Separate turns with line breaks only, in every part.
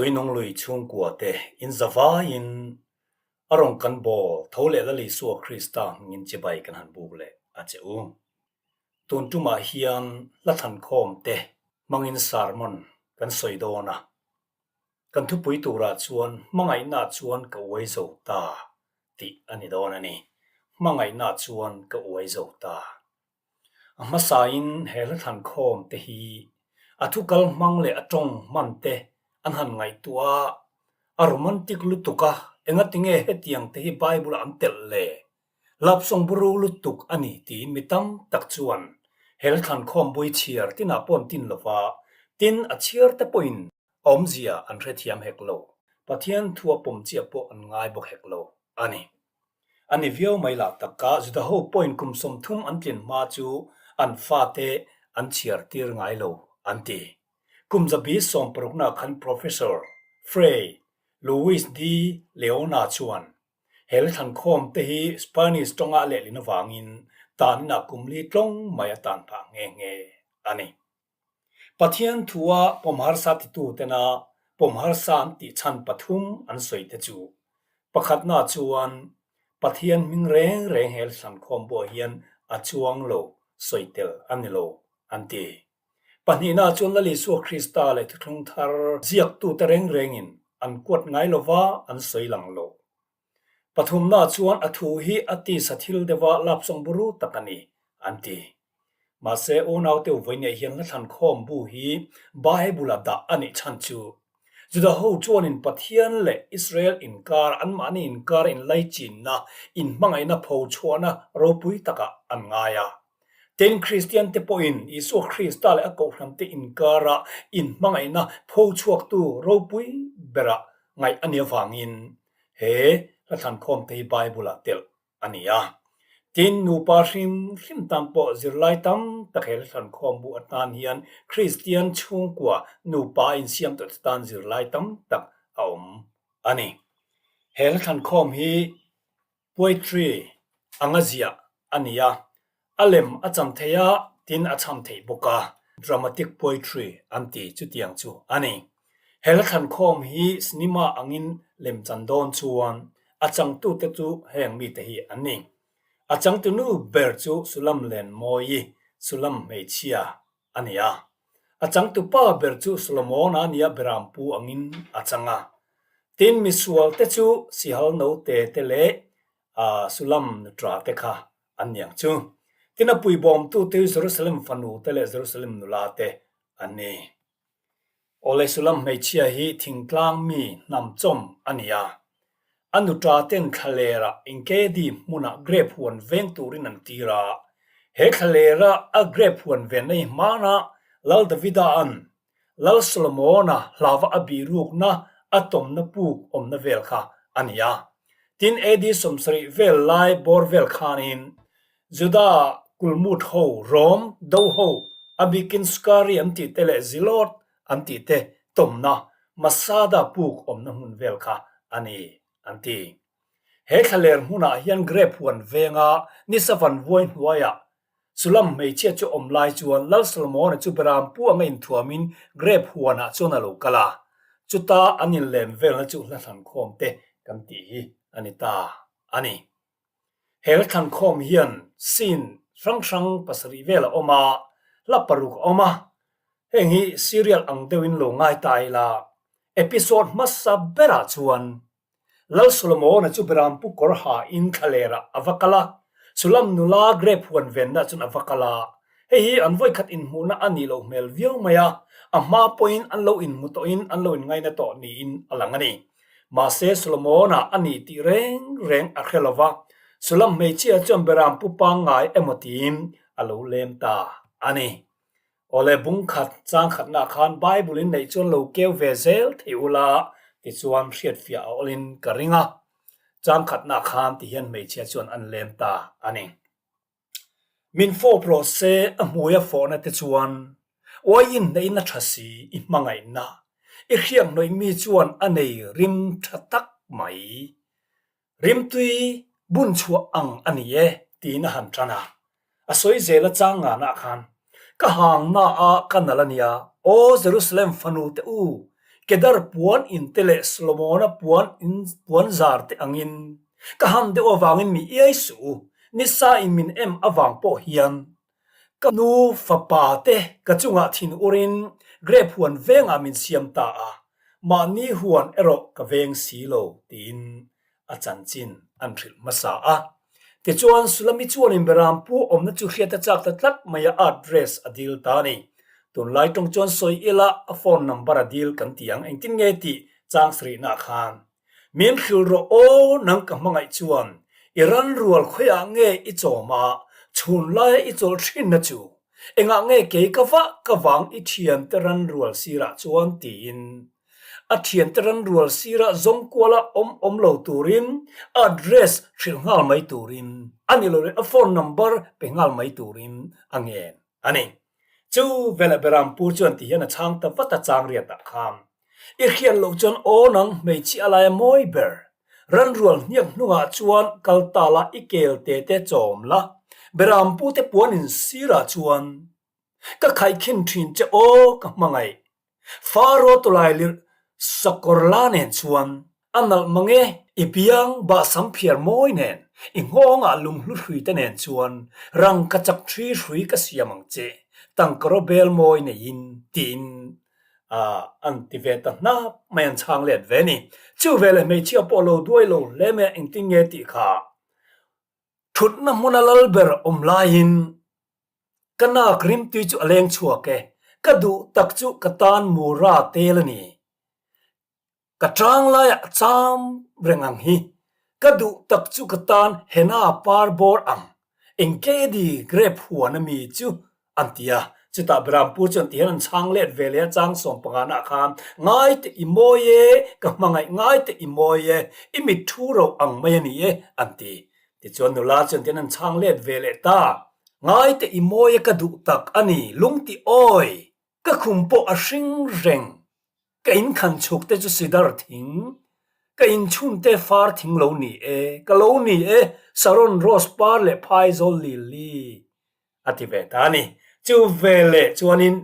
Tuinung lui chhungkua te in zavaiin a rawn kan bawl tho leh Lal Isua Krista hmingin chibai kan han buk leh a che u. Tun tumah hian hla thlankhawm te hmangin sermon kan sawi dawn a. Kan thupui turah chuan hmangaihna chuan ka uai zo ta tih a ni dawn a ni. Hmangaihna chuan ka uai zo ta. A hmasain he hla thlankhawm te hi a thu kal hmang leh a tawng hman te an han ngaihtuah a, a romantic lutuk a, engatinge hetiang te hi Bible ah an telh le? Lapsawng buru lutuk a ni tiin mi tam tak chuan he hla thlankhawm bui chhiar tinah pawh an tin lo va, tin a chhiar te pawhin awmzia an hrethiam hek lo. Pathian thu a pawm chiah pawh an ngai bawk hek lo a ni. A ni viau mai lah taka Juda ho pawhin kum 30 an tlin hma chu an fate an chhiar tir ngai lo an ti. Kum zabi sawmparukna khan Professor Fray Luis de Leona chuan he thlankhawm te hi Spanish tawnga a lehlin avangin tanna kum li tlawng mai a tan phah nghe nghe a ni. Pathian thua pawm harsa titu tena pawm harsa an tih chhan pathum an sawi te chu, pakhatna chuan Pathian hming reng reng he thlankhawm buah hian a chuang lo, sawi tel a ni lo an ti. Pahnihna chuan Lal Isua Krista leh Thuthlung Thar ziaktute reng rengin an kuat ngai lova an sawi lang lo. Pathumna chuan a thu hi a tisa thil deuha lapsawng buru tak a ni, an ti. Mahse, unaute vawineih hian hla thlankhawm bu hi Bible-a dah a nih chhan chu Juda ho chuanin Pathian leh Israel inkar, anmahni inkar inlaichinna, inhmangaihna phochhuahna ropui takah an ngai a. Tin, Kristiante pawhin Isua Krista leh a kohhrante inkara inhmangaihna phochhuaktu ropui berah ngaih a nih avangin he hla thlankhawmte hi Bible-ah telh a ni a. Tin, nupa hrim hrim tan pawh zirlai tam tak he hla thlankhawm bu atan hian Kristian chhungkua nupa insiam tawhte tan zirlai tam tak a awm a ni. He hla thlankhawm hi Poetry anga ziah a ni a, a lem a cham thei a, tin a chham theih bawk a, dramatic poetry an ti chutiang chu a ni. He hla thlankhawm hi cinema angin lem chan dawn chuan a changtute chu heng mite hi an ni. A changtunu ber chu Sulam Lenmawii, Sulam hmeichhia a ni a. A changtupa ber chu Solomona nia Berampu angin a chang a. Tin, misualte chu Sihal note te leh Sulam nutra te kha an ni ang chu. Tin, a puibawmtute hi Jerusalem fanu te leh Jerusalem nula te an ni. Awle Sulam hmeichhia hi thingtlang mi hnam chawm a ni a. A nuṭa ten thlalera Engedi hmunah grape huan veng turin an tir a. He thlalera a grape huan venna hi hmanah Lal Davida'n Lal Solomona hlava a bihrukna a tawmna puk awmna vel kha a ni a. Tin, AD 70 vel lai bawr vel khanin Juda kulmut ho, Rom do ho, a bikin Sukari an tih te leh Zilot an tih te tawmna Masada puk awmna hmun vel kha a ni, an ti. He thlaler hmunah hian grape huan venga nisa van vuai hnuaiah Sulam hmeichhia chu awm lai chuan Lal Solomona chu Beram pu anga inthuamin grape huanah chuan a lo kal a, chuta an inlem velna chu hla thlankhawm te kan tih hi a ni ta a ni. He hla thlankhawm hian scene hrang hrang pasarih vel a awm a, hla paruk a awm a, heng hi serial ang deuhin lo ngai ta ila, episode hmasa berah chuan Lal Solomona chu Berampu kawr ha in thlalerah a va kal a, Sulam nula grape huan venna chuan a va kal a, hei hi an vawikhat inhmuhna a nih loh hmel viau mai a, a hma pawhin an lo inhmu tawhin an lo inngaina tawh niin a lang a ni. Mahse Solomona a ni tih reng reng a hre lo va, Sulam hmeichhia chuan Berampu pangngai emaw tiin a lo lem ta a ni. Awle bungkhat changkhatnah khan Bible in neih chuan lo keu ve zel thei ula tichuan hriatfiah a awlin ka ring a. Changkhatnah khan tihian hmeichhia chuan an lem ta a ni. Min fawp rawh se a hmui a fawhna te chuan uai inhnehin a tha si i hmangaihna i hriak hnawih mi chuan a nei rim tha tak mai. Rimtui bun chhuah ang a ni e tiin a han tan a. A sawi zel a chang nganah khan, Ka hangna a ka nal a nia, Aw Jerusalem fanu te u! Kedar puan in te leh Solomona puan in puan zar te angin ka ham deuh avangin mi iai suh u, nisa in min em avang pawh hian ka nu fapa te ka chungah thin urin grape huan vengah min siam ta a, mahni huan erawh ka veng si lo tiin a chanchin an hrilh hmasa a. Tichuan, Sulami chuanin Berampu awmna chu hriat a chak ta tlat mai a, address a dil ta a ni. Tunlai tawng chuan sawi ila a phone number a dil kan ti ang, engtin nge tih chang sarihnaah khan min hrilh rawh aw, nang ka hmangaih chuan i ran rual khawiah nge i chawm a, chhun laia i chawlh thinna chu engah nge kei ka vah ka vang i thiante ran rual sirah chuan tiin A thiante ranrual sirah zawng kuala awm awm lo turin a address hrilh nghal mai turin a ni lo leh a phone number pe nghal mai turin a ngen a ni. Chu veleh Berampur chuan ti hian a chhang ta vat a chang riatah khan i hriat loh chuan aw nang hmeichhia laia mawi ber ranrual hniak hnungah chuan kal ta la i kel te te chawm la Berampu te puan in sirah chuan Ka khaihkhin thin che aw ka hmangaih. Faro tawlai lirh sakawr la nen chuan a nalh mang e. I biang bahsam phiar mawi nen, i nghawngah lunghlu hrui te nen chuan rang ka chak thi hrui ka siam ang che, tangkaraw bel mawi neiin tiin an ti ve ta hnap mai an chhang let ve ni. Chu veleh hmeichhia pawh lo duai lo hle mai a engtin nge tih kha thutna hmuna lal ber awm laiin Ka nak rimtui chu a leng chhuak e, ka duh tak chu ka tan mura tel a ni. Ka tang laiah a cham reng ang hi, ka duh tak chu ka tan henna par bawr ang, engkedi grape huan a mi chu an ti a. Chutah Berampur chuan ti hian an chhang let ve leh a, chang sawmpangana khan, Ngai teh i mawi e, ka hmangaih ngai teh i mawi e, i mit thu ro ang mai a ni e, an ti. Tichuan nula chuan tian an chhang let ve leh ta. Ngai teh i mawi a ka duh tak a ni, lungti awi! Ka khum pawh a hring reng. Ka in khan chhuk te chu sidar thing, ka in chhun te far thing lo ni e, ka lo ni e, Saron rose par leh phaizawl lili a ti ve ta a ni. Chu ve leh chuanin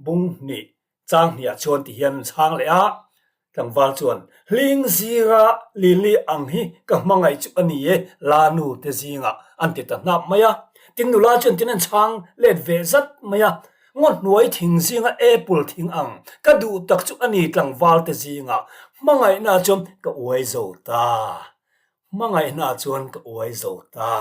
bung hnih Chang hniah chuan ti hian an chhang leh a, tlangval chuan, Hling zinga Lily ang hi ka hmangaih chu a ni e, la nu te zingah an ti ta hnap mai a. Tin nula chuan tin an chhang let ve zat mai a, Ngaw hnuai thing zinga apple thing ang ka duh tak chu a ni tlangval te zingah hmangaihna chuan ka uai zo ta, hmangaihna chuan ka uai zo ta.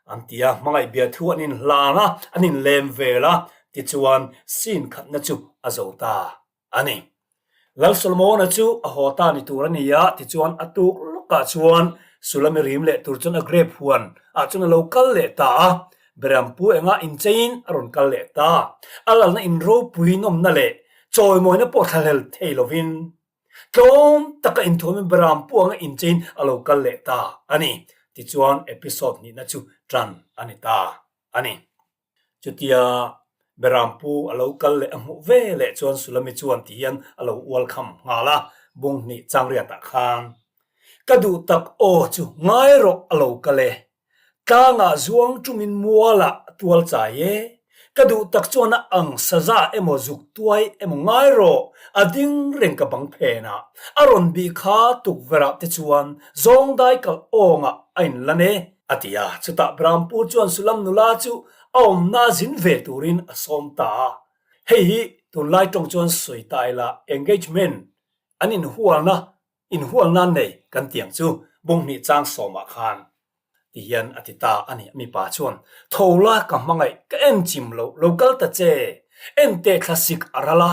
An ti a, hmangaih bia thu an inhlan a, an inlem vel a, tichuan scene khatna chu a zo ta a ni. Lal Solomona chu a haw ta ni tur a ni a, tichuan a tuk lawkah chuan Sulami rim leh tur chuan a grape huan ah chuan a lo kal leh ta a, Berampu engah incheiin a rawn kal leh ta. A lalna in ropui nawmna leh chawimawina pawh thlahlel thei lovin Tlawm taka inthuamin Beram puanga inchein a lo kal leh ta a ni. Tichuan episode hnihna chu tan a ni ta a ni. Chutia Beram pu a lo kal leh a hmuh ve leh chuan Sulami chuan ti hian a lo ual kham nghal a, bung hnih changriatah khan ka duh tak aw chu ngai rawh a lo kal e. Tlangah zuang ṭumin mualah a tual chai e. Ka duh tak chuan a ang saza emaw zuk tuai emaw ngai rawh, a ding reng ka bang phenah. A rawn bih kha tukverhah te chuan zawngdai kalh awngah a inlan e, a ti a. Chutah Brampur chuan Sulam nula chu a awmna zin ve turin a sawm ta a. Hei hi tunlai ṭawng chuan sawi ta ila engagement an inhualna Inhual nan nei kan tiang chu bunghnih chang sawmah khan ti hian a ti ta a ni. Mipa chuan, Tho la ka hmangaih, ka en chim lo, lo kal ta che, en teh thlasik a ral a,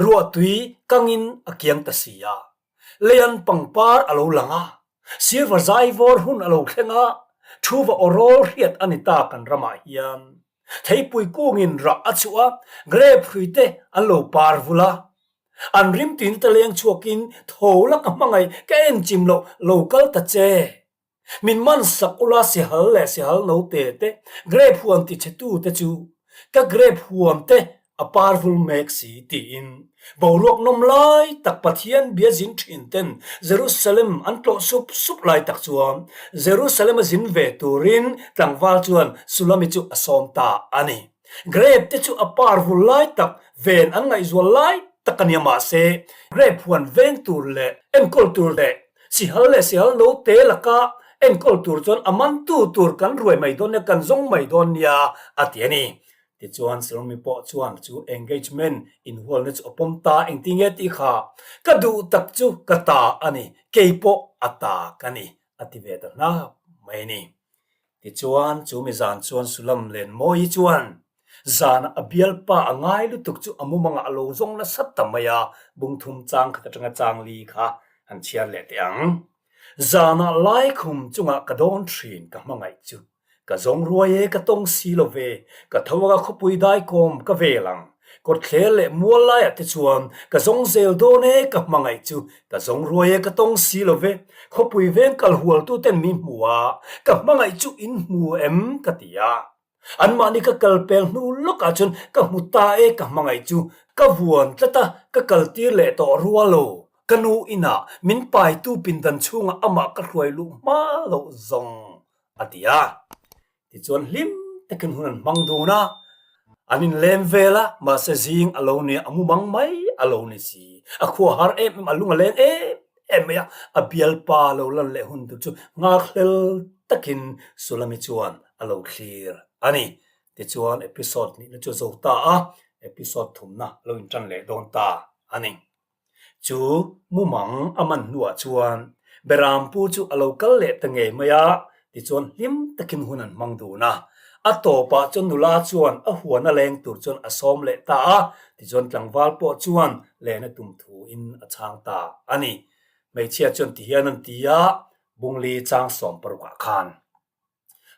ruahtui kangin a kiang ta si a, leian pangpar a lo lang a, sirva zaivawr hun a lo thleng a, thuva aw rawl hriat a ni ta kan ramah hian. Theipui kungin rah a chhuah a, grape hrui te an lo par vul a, An rim tuina te leng chhuakin tho la ka hmangaih ka en chim loh lo kal ta che. Min man sak ula sihal leh sihal note te grape huan ti chhe tu te chu ka grape huan te a par vul mek si tiin boruak nawm lai tak Pathian bia zin thin ten Jerusalem an tlawh sup sup lai tak chuan Jerusalem a zin ve turin tlangval chuan Sulami chu a sawm ta a ni. Grape te chu a par vul lai tak ven an ngaihzual lai. tak a nia mahse grape huan veng tur leh enkawl tur leh sihal leh sihal note laka enkawl tur chuan a mantu tur kan ruai mai dawn nia kan zawng mai dawn nia a ti a ni. Tichuan Salome pawh chuan chu engagement inhualna chu a pawm ta engtinge tih kha ka duh tak chu ka ta a ni keipawh a ta ka ni a ti ve ta hnap mai a ni. Tichuan chu mi zan chuan Sulam Lenmawi chuan zana a bialpa a ngai lutuk chu a mumangah a lo zawng nasa ta mai a, bungthum chang khat atanga chang li kha han chhiar leh teh ang. Zanah laikhum chungah ka dawn thin ka hmangaih chu. Ka zawng ruai e ka tawng si lo ve, ka tho anga khawpui daikawm ka vel ang. Kawtthler leh mual laiah te chuan ka zawng zel dawn e ka hmangaih chu, ka zawng ruai e ka tawng si lo ve. Khawpui veng kal hualtuten min hmu a, ka hmangaih chu in hmu em ka ti a. Anmahni ka kal pel hnu lawkah chuan ka hmu ta e ka hmangaih chu, ka vuan tlat a, ka kaltir leh tawh rua lo. Ka nu inah min paitu pindan chhungah amah ka hruai luh hma loh zawng a ti a. Tichuan hlim takin hun an hmang dun a, an inlem vel a, mahse zing a lo nia, a mumang mai a lo ni si. A khua har em em, a lung a leng em em mai a, a bialpa lo lan leh hun tur chu nghakhlel takin Sulami chuan a lo thlir a ni. Tichuan episode hnihna chu a zo ta a, episode thumna a lo intan leh dawn ta a ni. Chu mumang a man hnuah chuan Berampu chu a lo kal leh ta ngei mai a, tichuan hlim takin hun an hmang dun a. A tawpah chuan nula chuan a huan a leng tur chuan a sawm leh ta a, tichuan tlangval pawh chuan len a tum thuin a chhang ta a ni. Hmeichhia chuan tihian an ti a, Bungli chang sawm parukah khan.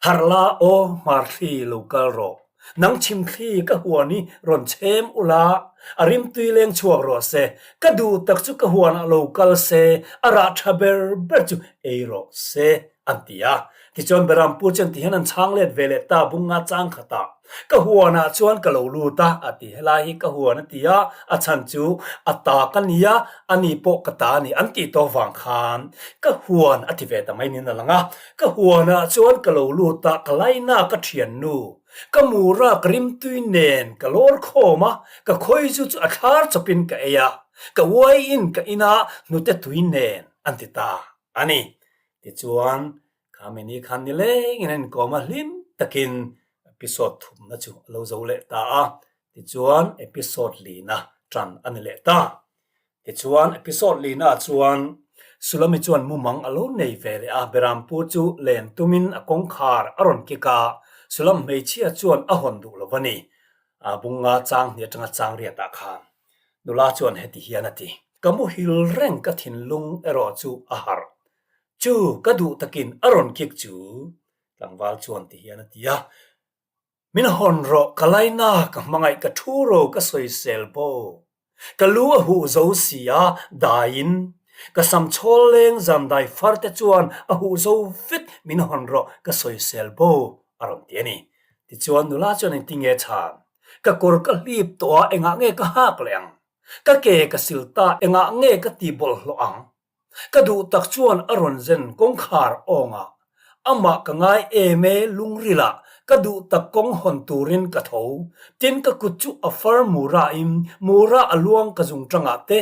Harh la aw hmarthli lo kal rawh. Nang chhimthli ka huan hi rawn chhem ula, a rimtui leng chhuak rawh se. Ka duh tak chu ka huanah lo kal se, a rah tha ber ber chu ei rawh se, an ti a. Tichuan Berampur chuan tihian an chhang let ve leh ta bunga chang khatah. Ka huanah chuan ka lo lut a, a ti. Helai hi ka huan a ti a, a chhan chu a ta ka nia, a ni pawh ka ta a ni an tih tawh vang khan ka huan a ti ve ta mai niin a lang a. Ka huanah chuan ka lo lut a, ka laina ka thiannu, ka mura ka rimtui nen ka lawr khawm a, ka khawizu chu a thlar chawpin ka ei a, ka uaiin ka in a hnute tui nen an ti ta a ni. Tichuan, kha mini khan nilengin an inkawm a, hlim takin episode thumna chu a lo zo leh ta a, tichuan episode lina tan a ni leh ta. Tichuan, episode lina chuan Sulami chuan mumang a lo nei ve leh a, Berampu chu len tumin a kawngkhar a rawn kik a, Sulam hmeichhia chuan a hawn duh lo a ni. A bunga chang hnih atanga chang riatah khan nula chuan heti hian a ti. Ka muhil reng ka thinlung erawh chu a harh. Chu ka duh takin a rawn kik chu tlangval chuan ti hian a ti a. Min hawn rawh ka laina ka hmangaih ka thu ro ka sawisel bo. Ka lu a huh zo si a daiin ka sam chhawl leng zan dai far te chuan a huh zo vek min hawn rawh ka sawisel bo a rawn ti a ni. Tichuan nula chuan engtin nge chhan? Ka kawr ka hlip tawh a engah nge ka hak leh ang? Ka ke ka sil ta engah nge ka ti bawlhhlawh ang? Ka duh tak chuan a rawn zen kawngkhar awngah amah ka ngai em e lungrilah ka duh tak kawng hawn turin ka tho. Tin ka kut chu a far murain mura a luang ka zung tangah te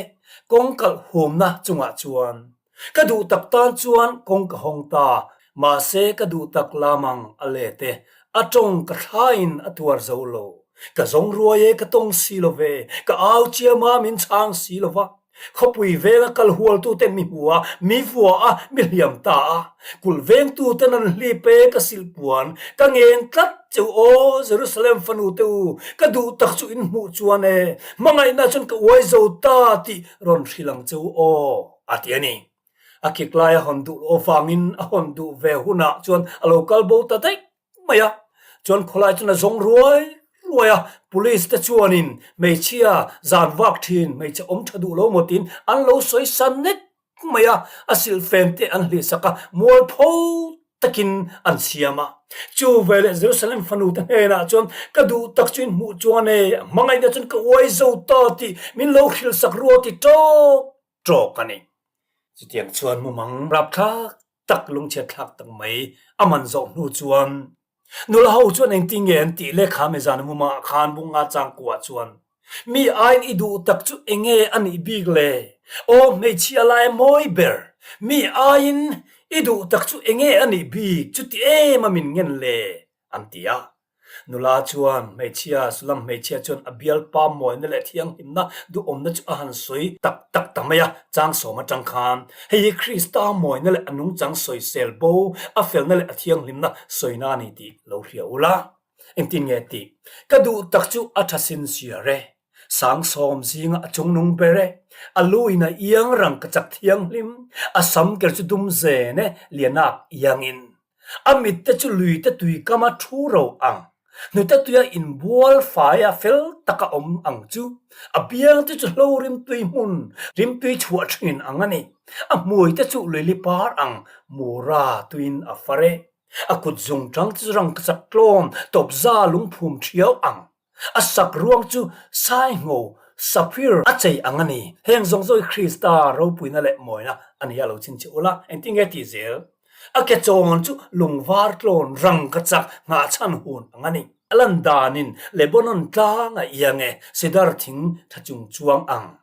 kawng kalh humna chungah chuan ka duh tak tan chuan kawng ka hawng ta. Mahse ka duh tak lamang a let e a tawng ka thlain a tuar zo lo. Ka zawng ruai e ka tawng si lo ve ka au chiam a min chhang si lo va. Khawpui venga kal hualtuten mi hmu a, mi vua a, mi hliam ta a. Kulh vengtuten an hlip e, ka silhpuan, ka ngen tlat che u aw, Jerusalem fanu te u, ka duh tak chu in hmuh chuan e, hmangaihna chuan ka uai zo ta tih rawn hrilh ang che u aw, a ti a ni. A kik lai a hawn duh loh avangin a hawn duh ve hunah chuan a lo kal bo ta daih mai a, chuan khawlai chuan a zawng ruai ruai a, police te chuanin hmeichhia zan vak thin hmeichhe awm tha duh lo maw tiin an lo sawi san nek mai a, a silhfen te an hlihsak a, mualpho takin an siam a. Chu veleh Jerusalem fanu te hnenah chuan ka duh tak chu in hmuh chuan e, hmangaihna chuan ka uai zo ta tih min lo hrilhsak rual ti tawk tawk a ni. Chutiang chuan mumang rapthlak tak lungchhiat thlak tak mai a man zawh hnu chuan nula ho chuan engtin nge an tih le kha mizan mumangah khan bunga changkuah chuan. Mi aiin i duh tak chu enge a nih bik le? Aw hmeichhia lai mawi ber, mi aiin i duh tak chu enge a nih bik chuti em a min ngen le? an ti a. Nula chuan hmeichhia, Sulam hmeichhia chuan a bialpa mawina leh thianghlimna duhawmna chu a han sawi tak tak ta mai a, Changsawm atang khan hei hi Krista mawina leh a nungchang sawisel bo, a felna leh a thianghlimna sawina a ni tih lo hria ula. Engtin nge tih? Ka duh tak chu a tha sin siar e. Sangsawm zinga a chungnung ber e. A lu in a iang rang ka chak thianghlim, a sam ker chu dum zen e, lianak iangin. A mit te chu lui te tui kama thu ro ang, hnute tuia inbual faia fel taka awm ang chu. A biang te chu hlo rimtui hmun, rimtui chhuah thin ang a ni. A hmui te chu luili par ang, mura tuiin a far e. A kut zung tang chu rangkachak tlawm tawp za lungphum thiau ang. A sak ruang chu saingho, sapphire, a chei ang a ni. Heng zawng zawng hi Krista ropuina leh mawina a ni a lo chhin che ula, engtin nge tih zel? A ke chawn chu lungvar tlawn rangkachak nghahchhan hun ang a ni. A lan danin Lebanon tlang a iang e, cedar thing tha chung chuang ang.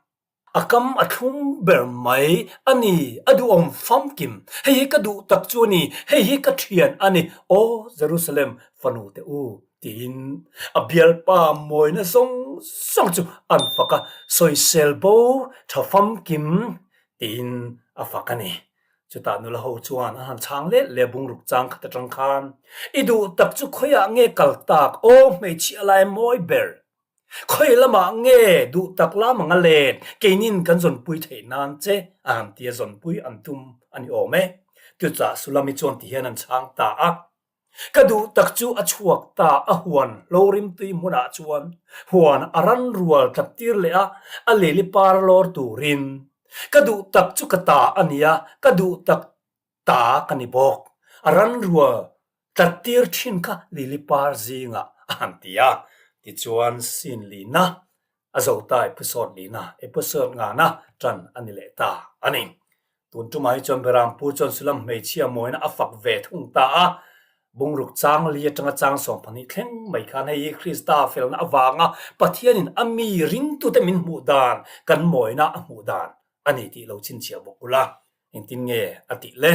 A kam a thlum ber mai a ni, a duhawm famkim. Hei hi ka duh tak chu a ni, hei hi ka thian a ni, Aw Jerusalem fanu te u, tiin a bialpa mawina zawng zawng chu an fak a, sawisel bo tha famkim tiin a fak a ni. Chutah nula ho chuan an han chhang let leh bungruk chang khat atang khan, I duh tak chu khawiah nge kal tak, aw hmeichhia lai mawi ber? Khawi lamah nge duh tak lam ang a let, keinin kan zawnpui theih nan che a han ti a, zawnpui an tum a ni awm e. Chutah Sulami chuan ti hian an chhang ta a. Ka duh tak chu a chhuak ta a huan hlo rimtui hmunah chuan huan a ran rual tlat tir leh a, a lili par lawr turin. Ka duh tak chu ka ta a nia, ka duh tak ta ka ni bawk. A ran rual tlattir thin kha lili par zingah a han ti a. Tichuan scene lina a zo ta episode lina, episode ngana tan a ni leh ta a ni. Tun tumah hi chuan Berampu chuan Sulam hmeichhia mawina a fak ve thung ta a. Bungruk chang li atanga chang 12 thleng mai khan hei hi Krista felna avanga Pathianin a mi ringtute min hmuh dan, kan mawina a hmuh dan a ni tih lo chhinchhiah bawk ula. Engtin nge a tih le?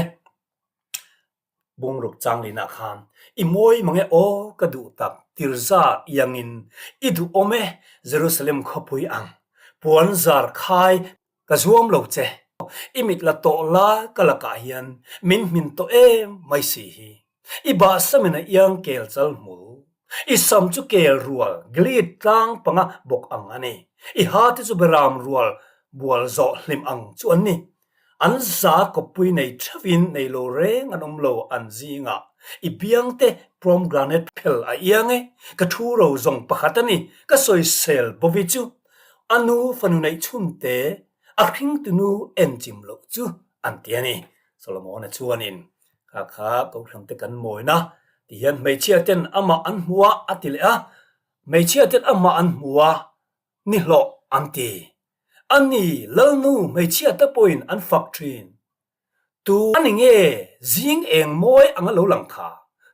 Bungruk changlinah khan i mawi mang e aw ka duh tak Tirza iangin i duhawm e Jerusalem khawpui ang puan zar khai ka zuam lo che i mit la tawh la ka lakah hian min hmin tawh em mai si hi i bahsamin a iang kel chal hmul i sam chu kel rual Gilead tlang panga bawk ang a ni i ha te chu beram rual bual zawh hlim ang chu an ni An za kawppui nei theuhin nei lo reng an awm lo an zingah i biangte pomegranate phel a iang e, ka thu ro zawng pakhat a ni, ka sawisel Bovi chu a nu fanu neih chhunte a hringtunu enchim loh chu an ti a ni. Solomon-a chuanin kha kha Kohhran te kan mawina ti hian hmeichhia ten amah an hmu a a ti leh a, hmeichhia ten amah an hmu a ni hlawh an ti. A ni, Lalnu hmeichhia te pawhin an fak thin. Tu a ni nge zing eng mawi anga lo lang kha?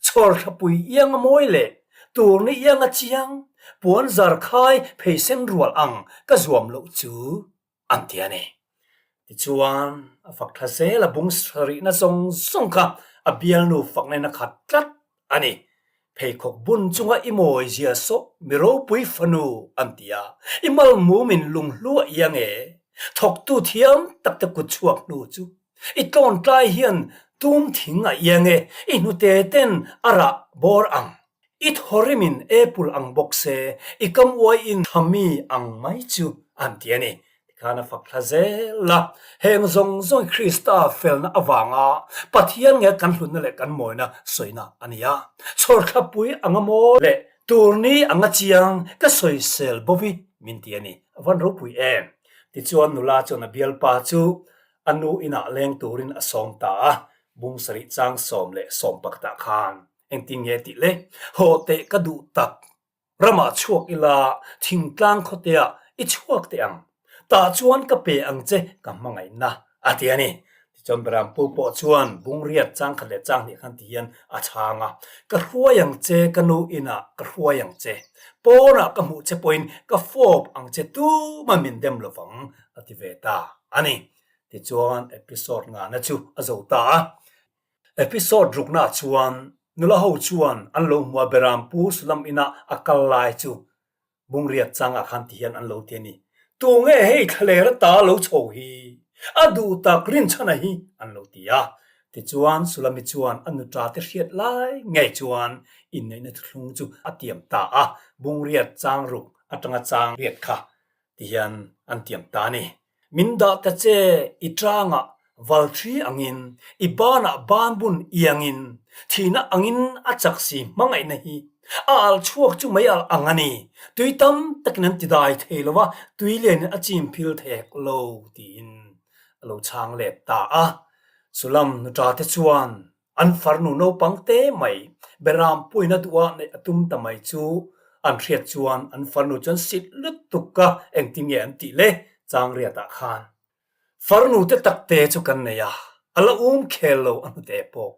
Chhawrthlapui ianga mawi leh turni ianga chiang, puan zar khai pheisen rual ang ka zuam loh chu an ti a ni. Tichuan, a fak thla zel a bung sarihna zawng zawng kha a bialnu fakna in a khat tlat a ni. Pheikhawk bun chunga i mawi zia sawh mi ropui fanu an ti a, i malmum in lunghlu a iang e. Thawktu thiam tak te kut chhuak hnu chu i tlawntlai hian tum thing a iang e, i hnute ten a rah bawr ang. I thawrim in apple ang bawk se, i kam uai in thami ang mai chu an ti a ni. Tikhan a fak thla zel a, heng zawng zawng hi Krista felna avanga Pathian nge kan hlutna leh kan mawina sawina a ni a. Chhawrthlapui anga mawi leh turni anga chiang ka sawisel bovi min ti a ni. A van ropui em? Tichuan nula chuan a bialpa chu a nu inah leng turin a sawm ta a, bung sarih chang 11 ah khan engtin nge tih le? Haw teh ka duh tak Ramah chhuak ila thingtlang khawteah i chhuak teh ang. Tah chuan ka pe ang che ka hmangaihna a ti a ni. Chuan Berampu pawh chuan Bungriat changkhat leh changhnih khan ti hian a chhang a, Ka hruai ang che ka nu inah ka hruai ang che, pawnah ka hmuh che pawhin ka fawp ang che tuma min dem lovang a ti ve ta a ni. Tichuan episode ngahna chu a zo ta a. Episode ruknaah chuan nula ho chuan an lo hmu a Berampu Sulam inah a kal lai chu Bungriat changah khan ti hian an lo ti a ni. Tunge hei thlaler ata lo chho hi? A duh tak rinchhana hi an lo ti a. Tichuan Sulami chuan a nuṭa te hriat lai ngei chuan inneihna thuthlung chu a tiam ta a, Bungriat chang ruk atanga chang riat kha ti hian an tiam ta a ni. Min dah ta che, i tangah valthri angin, i banah banbun iangin, thihna angin a chak si hmangaihna hi a alh chhuak chu mai alh ang a ni. Tui tam takin an ti dai thei lo va, tui lianin a chim phil thei hek lo, tiin a lo chhang let ta a. Sulam nuṭa te chuan An farnu naupang te mai Beram puina duhah neih a tum ta mai chu an hriat chuan an farnu chuan sit lutuk a engtin nge an tih le Changriatah khan farnu te tak te chu kan nei a, a la um khel lo a hnute pawh.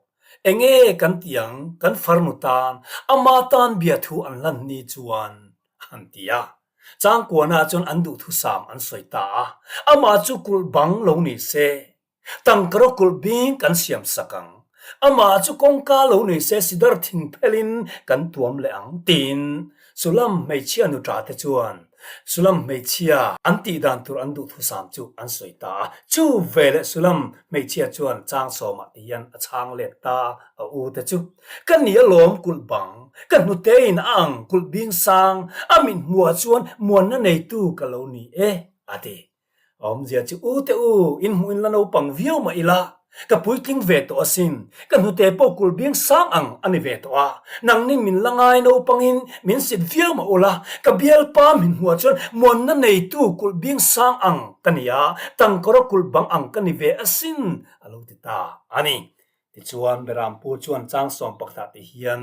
Enge kan ti ang kan farnu tan ama tan biathu an hlan ni chuan a han ti a. Changkuana chuan an duhthusam an sawi ta a, amah chu kulh bang lo ni se Tangkaraw kulh bing kan siam sak ang. Amah chu kawngka lo nei se sidar thing phelin kan tuam leh ang, tiin Sulam hmeichhia nuṭa te chuan Sulam hmeichhia an tih dan tur an duhthusam chu an sawi ta a. Chu veleh Sulam hmeichhia chuan chang sawmah ti hian a chhang let ta a u te chu, Ka ni alawm kulh bang, ka hnutein a ang kulh bing sang, a mithmuhah chuan muanna neitu ka lo ni e, a ti. A awmzia chu u te u, in hmuh in la naupang viau mah ila, ka puitling ve tawh asin, ka hnute pawh kulh biang sang ang a ni ve tawh a, nangni min la ngai naupangin min sit viau mah ula, ka bialpa min hmuah chuan muanna neitu kulh biang sang ang ka ni a, tangkawra kulh bang ang ka ni ve asin, a lo ti ta a ni. Tichuan, Berampu chuan Changsawm pakhatah te hian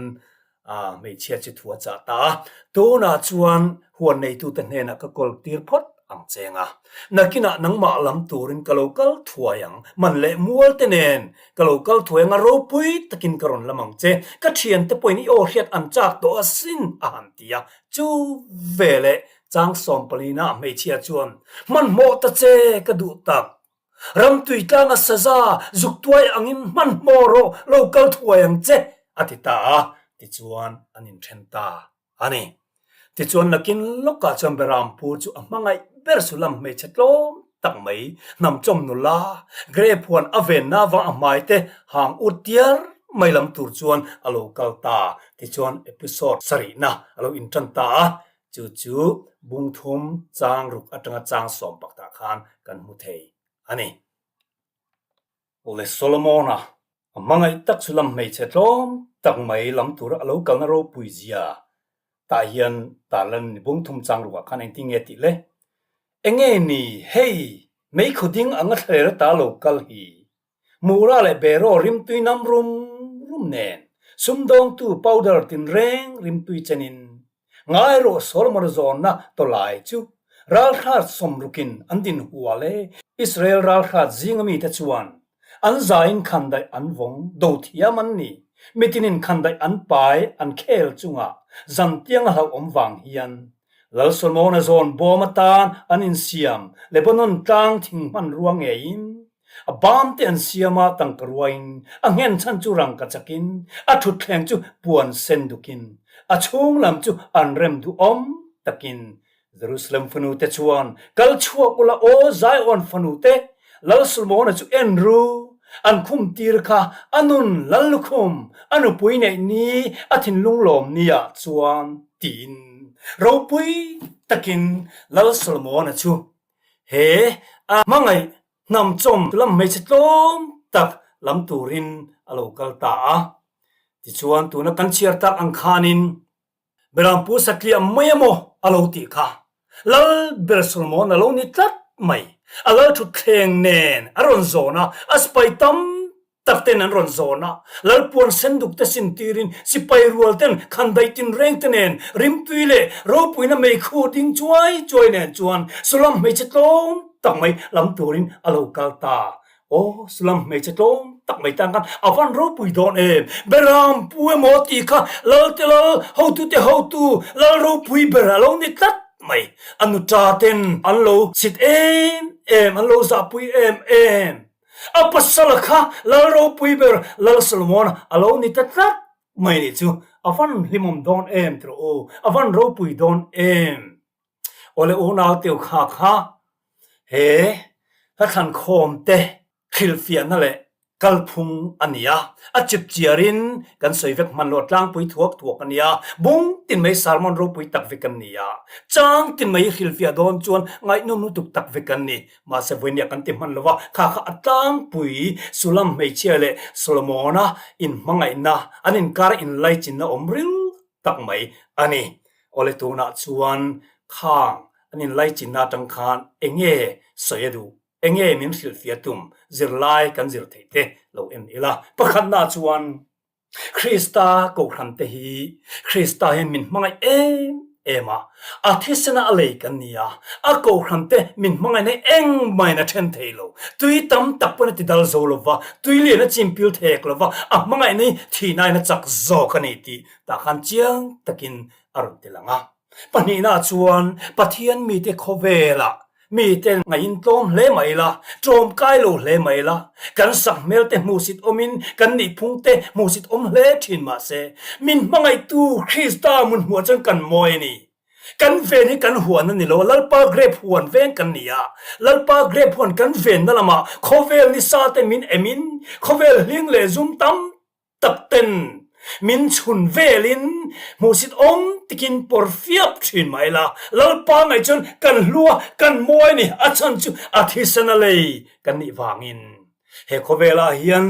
hmeichhia chu thu a chah ta a, tunah chuan huan neitute hnenah ka kawl tir phawt ang cheng a, nakinah nangmah lam turin ka lo kal thuai ang, man leh mual te nen ka lo kal thuai ang a, ropui takin ka rawn lam ang che, ka thiante pawhin i aw hriat an chak tawh asin a han ti a, chu veleh Changsawm palina hmeichhia chuan, Hmanhmawh ta che ka duh tak, Ramtui tlanga saza zuk tuai angin hmanhmawh rawh lo kal thuai ang che, a ti ta a, tichuan an inthen ta a ni. Tichuan nakin lawkah chuan Berampu chu a hmangaih ber Sulam hmeichhe tlawm tak mai, hnamchawm nula, grape huan a venna avang a hmai te hang ut tiar mai lam tur chuan a lo kal ta. Tichuan episode sarihna a lo intan ta a, Chu chu bungthum chang ruk atanga chang sawm pakhatah khan kan hmu thei a ni. Awle Solomona a hmangaih tak chu lam hmeichhe tlawm tak mai lam tura a lo kalna ropui zia tah hian tarlan ni bungthum chang rukah khan engtin nge tih le? Enge ni hei meikhaw ding anga thlalera ta lo kal hi Mura leh Beraw rimtui nam rum rum nen sumdawngtu powder tinreng rimtui chenin ngai rawh Solomon zawnna tawlai chu ralhrat sawmrukin an din hual e. Israel ralhrat zinga mite chuan an zaiin khandaih an vawng do thiam an ni. Mitinin khandaih an pai an khel chungah zantiang a hlauhawm vang hian Lal Solomona zawn bawm atan an insiam Lebanon tlang thing hmanrua ngeiin A bam te an siam a, tangka ruain, a nghen chhan chu rangka chakin, a thutthleng chu puan sen dukin, a chhung lam chu an rem duhawm takin. Jerusalem fanu te chuan, Kal chhuak ula aw Zion fanu te, Lal Solomona chu en ru, an khum tir kha a nun Lal lukhum, a nupui neih ni, a thinlung lawm ni ah chuan, tiin ropui takin Lal Solomona chu he a hmangaih hnamchawm lam hmeichhe tlawm tak lam turin a lo kal ta a. Tichuan tuna kan chhiar tak ang khanin Berampu satliah mai emaw a lo tih kha Lal ber Solomon a lo ni tlat mai. A lal thutthleng nen a rawn zawn a, a sipai tam tak ten an rawn zawn a, Lalpuan senduk te sin tirin sipai rual ten khandaih tinreng te nen rimtui leh ropuina meikhu ding chuai chuai nen chuan Sulam hmeichhe tlawm tak mai lam turin a lo kal ta. Aw, Sulam hmeichhe tlawm tak mai tan khan a van ropui dawn em? Beram pu emaw tih kha lal te lal, hotu te hotu, lal ropui ber a lo ni tlat mai. A nuta ten an lo sit em em, an lo zahpui em em. A pasala kha lal ropui ber Lal Solomona a lo ni ta tlat mai nih chu. A van hlimawm dawn em tiraw u, a van ropui dawn em? Awle unau teu kha kha he hlathlan khawm te hrilhfiahna leh kalphung a ni a, a chip chiarin kan sawi vek hman lo tlangpui thuak thuak a ni a, bung tin mai sermon ropui tak vek an ni a, chang tin mai hrilhfiah dawn chuan ngaihnawm lutuk tak vek an ni. Mahse vawinia kan ti hman lo va, kha kha a tlangpui Sulam hmeichhia leh Solomona inhmangaihna an inkar inlaichinna awm ril tak mai a ni. Awle tunah chuan khang an inlaichinna atang khan enge sawi a duh, enge min hrilhfiah tum zirlai kan zir theih te lo en ila. Pakhatna chuan Krista Kohhran te hi Krista hian min hmangaih em em a, a thisena a lei kan ni a, a Kohhran te min hmangaihna engmahin a then thei lo. Tui tam tak pawn a ti dal zo lo va, tui lian a chimpil thek lo va, a hmangaihna hi thihnain a chak zawk a ni tih Tah khan chiang takin a rawn ti lang a. Pahnihnaah chuan Pathian mite khawvelah mite ngaihin tlawm hle mai la, tlawmkai lo hle mai la, kan sakhmel te hmuhsit awmin kan nihphung te hmuhsit awm hle thin mah se, min hmangaihtu Krista mun hmuah chuan kan mawi a ni. Kan ven hi kan huan a ni lo, Lalpa grape huan veng kan ni a, Lalpa grape huan kan venna lamah khawvel nisa te min emin khawvel hling leh zum tam tak ten min chhun velin hmuhsit awm tikin pawr fiap thin mai la, Lalpa ngaih chuan kan hlu a, kan mawi a ni, a chhan chu a thisen a lei kan nih vangin. He khawvelah hian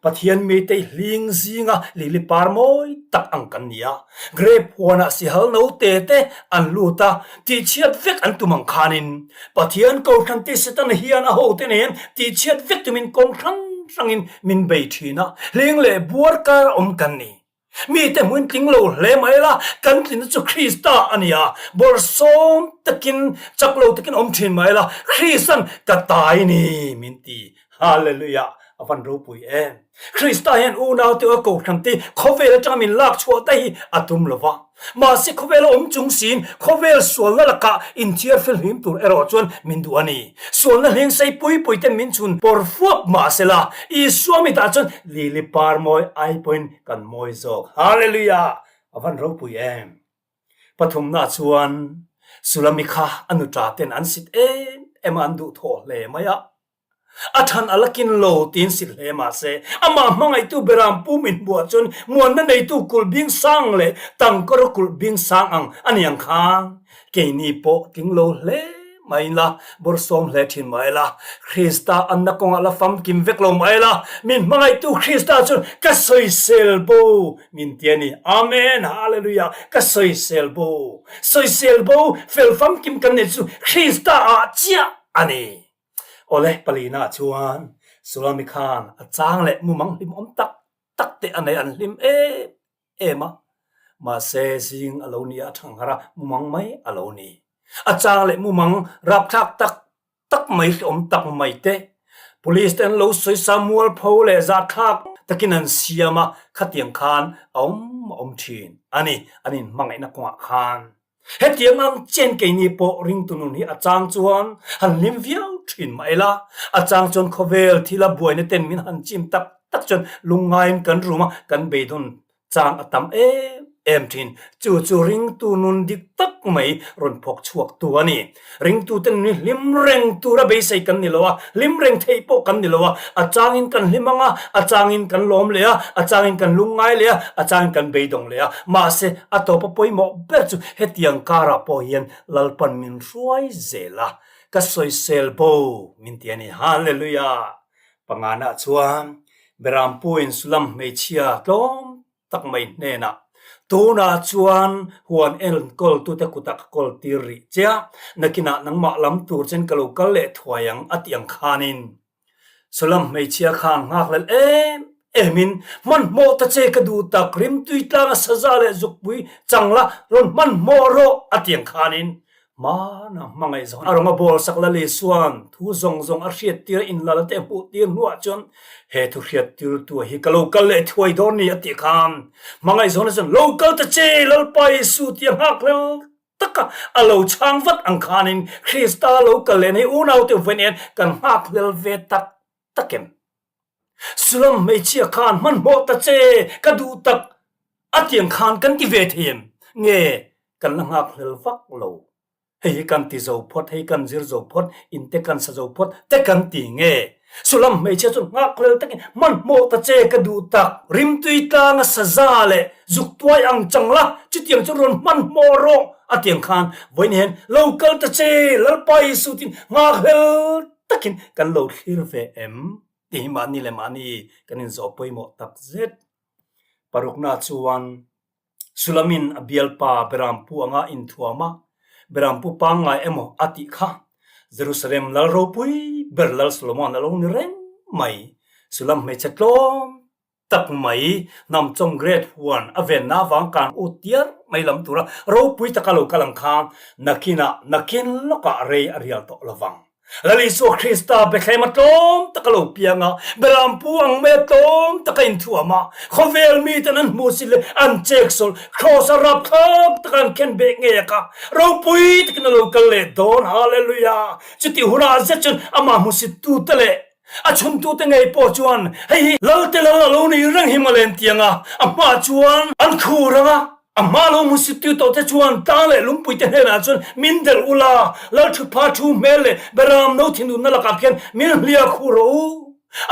Pathian mite hling zinga lili par mawi tak ang kan ni a, grape huanah sihal note te an lut a, tihchhiat vek an tum ang khanin Pathian Kohhran te Satan hian a hote nen tihchhiat vek tumin kawng hrang hrangin min bei thin a, hling leh buar kar a awm kan ni. Mite hmuin tling lo hle mai la, kan tlinna chu Krista a ni a, bawrhsawm takin, chak lo takin awm thin mai la, Kristan ka tai ni min ti. Hallelujah! A van ropui em! Krista hian unau te a Kohhran te khawvel atanga min lak chhuah daih hi a tum lo va. Mahse khawvel a awm chung siin khawvel sualna lakah inthiar felhlim tur erawh chuan min duh a ni. Sualna hling sei pui pui ten min chhun pawr fuap mahsela Isua mitah chuan lili par mawi ai pawhin kan mawi zawk. Hallelujah! A van ropui em! Pathumna chuan Sulami kha a nuṭa ten an sit em em a an duhthawh hle mai a. A than a la kin lo tiin sil hle mah se, amah hmangaihtu Beram pum inhmuah chuan muanna neitu kulh bing sang leh tangkawra kulh bing sang ang a ni ang khan keini pawh tling lo hle mai la, bawrhsawm hle thin mai la, Krista anna kawngah la famkim vek lo mai la, min hmangaihtu Krista chuan ka sawisel bo min ti a ni. Amen! Hallelujah! Ka sawisel bo, sawisel bo fel famkim kan neih chu Krista ah chiah a ni. Awle palina chuan Sulami khan a chang leh mumang hlimawm tak tak te a nei an hlim em em a, mahse zing a lo ni a thangharh a mumang mai a lo ni. A chang leh mumang rapthlak tak tak mai hlawm tak mai te police te an lo sawisa mualpho leh zahthlak takin an siam a, khatiang khan a awm a awm thin a ni an inhmangaihna kawngah khan. Hetiang ang chen keini pawh ringtu nun hi a chang chuan han hlim viau thin mah ila, a chang chuan khawvel thila buaina ten min han chim tak tak chuan lungngaiin kan rum a, kan beidawn chang a tam em em thin. Chu chu ringtu nun dik tak mai rawn phawk chhuak tu a ni. Ringtute nun hi hlim reng tura beisei kan ni lo a, hlim reng theih pawh kan ni lo a, a changin kan hlim ang a, a changin kan lawm leh a, a changin kan lungngai leh a, a changin kan beidawng leh a. Mahse, a tawpa pawimawh ber chu hetiang karah pawh hian Lalpan min hruai zel a, ka sawisel bo min ti a ni. Hallelujah! Panganah chuan Berampuin Sulam hmeichhia tlawm tak mai hnenah, Tunah chuan huan enkawltute kutah ka kawl tir rih che a, nakinah nangmah lam tur chen ka lo kal leh thuai ang a tih ang khanin Sulam hmeichhia khan nghakhlel em emin hmanhmawh ta che ka duh tak, rimtui tlanga saza leh zukpui chang la rawn hmanhmawh rawh a tih ang khanin. Hmana hmangaih zawn a rawng a bawl sak Lal Isua'n thu zawng zawng a hriattir a inlal te a hmuh tir hnuah chuan he thu hriattir tu hi ka lo kal leh thuai dawn ni a tih khan hmangaih zawna chuan lo kal ta che Lalpa Isu tia nghakhlel taka a lo chhang vat ang khanin Krista lo kal leh nei unaute vawiin hian kan nghakhlel ve tak tak em? Sulam hmeichhia khan hmanhmawh ta che ka duh tak a tiang khan kan ti ve thei em? Nge kan la nghakhlel vak lo. Hei hi kan ti zo phawt, hei kan zir zo phawt, in te kan sa zo phawt te kan ti nge? Sulam hmeichhia chuan nghakhlel takin hmanhmawh ta che ka duh tak. Rimtui tlanga saza leh zuk tuai ang chang la, chutiang chu rawn hmanhmawh rawh a tiang khan vawiin hian lo kal ta che Lalpa Isu tin nghakhlel takin kan lo thlir ve em tih hi mahni leh mahni kan inzawh pawimawh tak zet. Parukna chuan Sulamin a bialpa Berampu anga inthuam a, Berampu pangngai emaw a tih kha Jerusalem lal ropui ber Lal Solomon a lo ni reng mai. Sulam hmeichhe tlawm tak mai hnamchawm Great huan a venna avang kan ut tiar mai lam tura ropui taka lo kal ang khan nakinah nakin lawkah rei a rial tawh lovang. Lal Isua Krista Bethlehem a tlawm tak a lo piang a, Berampu ang mai a tlawm tak a inthuam a, khawvel miten an hmuh si leh an chek sawl, Kraws a rapthlak taka an khen beh ngei a kha, ropui takin a lo kal leh dawn, Hallelujah! Chutih hunah zet chuan amah hmusittute leh a chhuntute ngei pawh chuan hei hi Lalte Lal a lo ni reng hi mawle an ti ang a, a hmaah chuan an khur ang a. A hma lo hmusit tawh te chuan tlang leh lungpui te hnenah chuan min delh u la, Lalthutpha thu hmel leh Beram no thinurna lakah khian min hliah khu rawh u.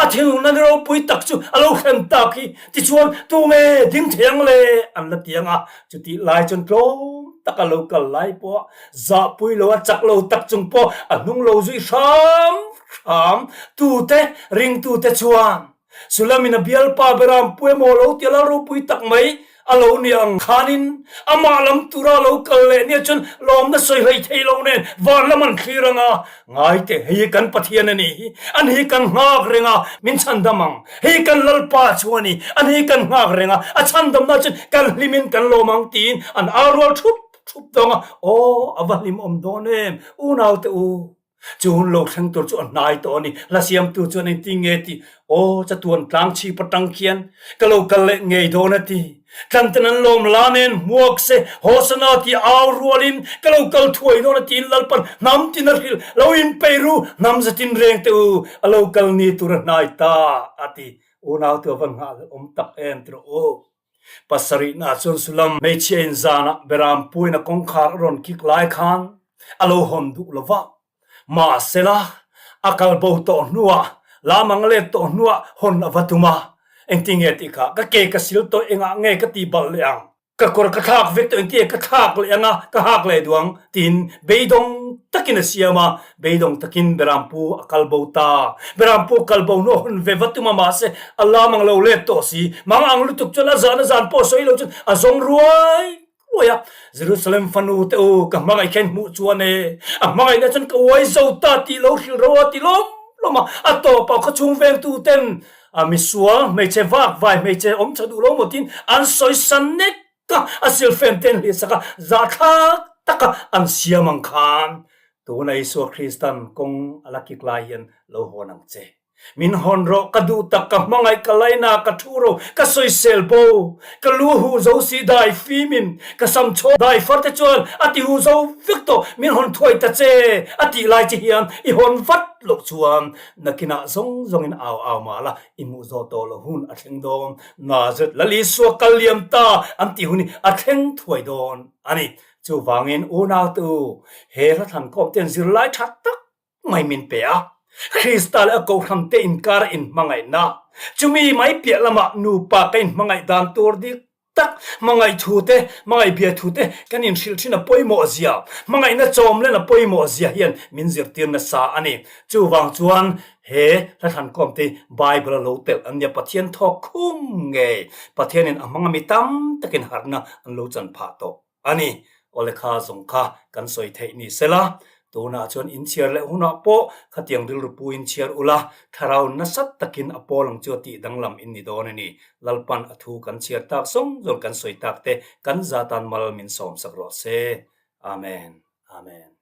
A thinurna ni ropui tak chu a lo hrem tak hi, tichuan tunge ding thei ang le? an la ti ang a. Chutih lai chuan tlawm taka lo kal lai pawh zahpui lo a chak lo tak chung pawh a hnung lo zui hram hram tute ringtute chuan Sulamin a bialpa Beram puemaw lo ti a ropui tak mai a lo ni ang khanin amah lam tura lo kal leh nia chuan lawmna sawi hlei thei lo nen van lam an thlir ang a, ngai teh hei hi kan Pathian a nih hi, an hi kan nghak reng a, min chhandam ang, hei kan Lalpa chu a ni, an hi kan nghak reng a, a chhandamna chuan kan hlimin kan lawm ang tiin an au rual thup thup dawng a, aw a va hlimawm dawn em unaute u. Chu hun lo thleng tur chu a hnai tawh a ni. Hla siamtu chuan engtin nge tih, Aw, chatuan tlang chhip atang khian ka lo kal leh ngei dawn a ti. Tlanten an lawm la nen hmuak se, Hosana tih au rualin ka lo kal thuai dawn a tiin Lalpan hnam tin a hrilh, Lo inpeih ru, hnam zatin reng teh u, a lo kal ni tur a hnai ta a ti. Unau tu a va nghahhlelh awm tak em ti rawh u. Pasarihna chuan Sulam hmeichhia in zanah Beram puaina kawngkhar a rawn kik lai khan a lo hawn duh lo va. Mahsela, a kal bo tawh hnuah, lam ang let tawh hnuah hawn a va tum a. Engtin nge tih kha, ka ke ka sil tawh engah nge ka ti balh leh ang? Ka kawr ka thlak vek tawh engtin nge ka thlak leh ang a, ka hak leh duh ang? Tiin beidawng takin a siam a. Beidawng takin Berampu a kal bo ta. Berampu kal bo hnu a hun ve va tum a mahse a lam ang lo let tawh si. Mang ang lutuk chuan a zan a zan pawh sawi lo chuan a zawng ruai ruai a. Jerusalem fanu te u ka hmangaih kha in hmuh chuan e, a hmangaihna chuan ka uai zo ta tih lo hrilh ro a ti lawm lawm a. A tawpah khawchhung vengtu ten a misual hmeichhe vak vai hmeichhe awm tha duh lo maw tiin an sawi san nek Ka a silfen ten hlihsak a, zahthlak taka an siam ang khan tuna Isua Kristan kawng a la kik lai hian lo hawn ang che. Min hawn rawh, ka duh tak, ka hmangaih, ka laina, ka thu ro, ka sawisel bo, ka lu huh zo si dai fimin, ka sam chhaw dai far te chuan a ti huh zo vek tawh, min hawn thuai ta che a tih lai che hian i hawn vat loh chuan nakinah zawng zawngin au au mah la i hmuh zawh tawh loh hun a thleng dawn. Nazareth Lal Isua kal liam ta an tih hun hi a thleng thuai dawn a ni. Chuvangin unautu he hla thlankhawm ten zirlai tha tak mai min pe a. Krista leh a kohhran te inkar a inhmangaihna, chumi mai piah lamah nupa ka inhmangaih dan tur dik tak, hmangaih thu te, hmangaih bia thu te kan inhrilh thin a pawimawh zia, hmangaihna chawm len a pawimawh zia hian min zirtir nasa a ni. Chuvang chuan He hla thlankhawm te Bible a lo telh an nia, Pathian thawk khum ngei, Pathianin a hmang a mi tam takin harhna an lo chan phah tawh a ni. Aw lekha zawng kha kan sawi theih ni sela, tunah chuan inchhiar leh hunah pawh khatiang rilru pu in chhiar ula, thlarau nasat takin a pawl ang chu a tih danglam in ni dawn a ni. Lalpan a thu kan chhiar tak zawng zawng kan sawi tak te kan zatan mal min sawmsak rawh se. Amen. Amen.